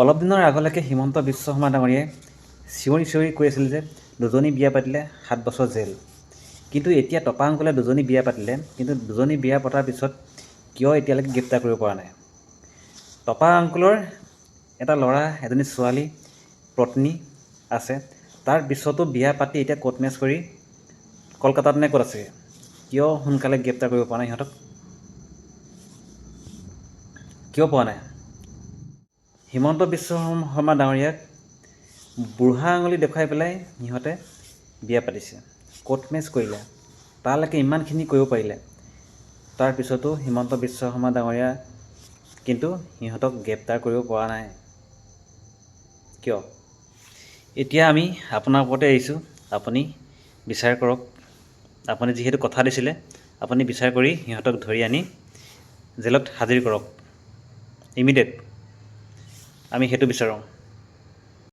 অলপ দিনৰ আগলৈকে হিমন্ত বিশ্ব শৰ্মা ডাঙৰীয়াই চিঞৰি চিঞৰি কৈ আছিল যে দুজনী বিয়া পাতিলে 7 বছৰ জেল। কিন্তু এতিয়া টপা আংকলে দুজনী বিয়া পাতিলে, কিন্তু দুজনী বিয়া পতাৰ পিছত কিয় এতিয়ালৈকে গ্ৰেপ্তাৰ কৰিব পৰা নাই? টপা আংকুলৰ এটা ল'ৰা, এজনী ছোৱালী, পত্নী আছে। তাৰ পিছতো বিয়া পাতি এতিয়া কোৰ্ট মেৰেজ কৰি কলকাতাত নে ক'ত আছে? কিয় সোনকালে গ্ৰেপ্তাৰ কৰিব পৰা নাই সিহঁতক? কিয় পোৱা নাই? হিমন্ত বিশ্ব শৰ্মা ডাঙৰীয়াক বুঢ়া আঙুলি দেখুৱাই পেলাই সিহঁতে বিয়া পাতিছে, কোৰ্ট মেৰেজ কৰিলে, তালৈকে ইমানখিনি কৰিব পাৰিলে। তাৰপিছতো হিমন্ত বিশ্ব শৰ্মা ডাঙৰীয়া কিন্তু সিহঁতক গ্ৰেপ্তাৰ কৰিব পৰা নাই কিয়? এতিয়া আমি আপোনাৰ ওপৰতে এৰিছোঁ। আপুনি বিচাৰ কৰক। আপুনি যিহেতু কথা দিছিলে, আপুনি বিচাৰ কৰি সিহঁতক ধৰি আনি জেলত হাজিৰ কৰক ইমিডিয়েট। আমি সেইটো বিচাৰোঁ।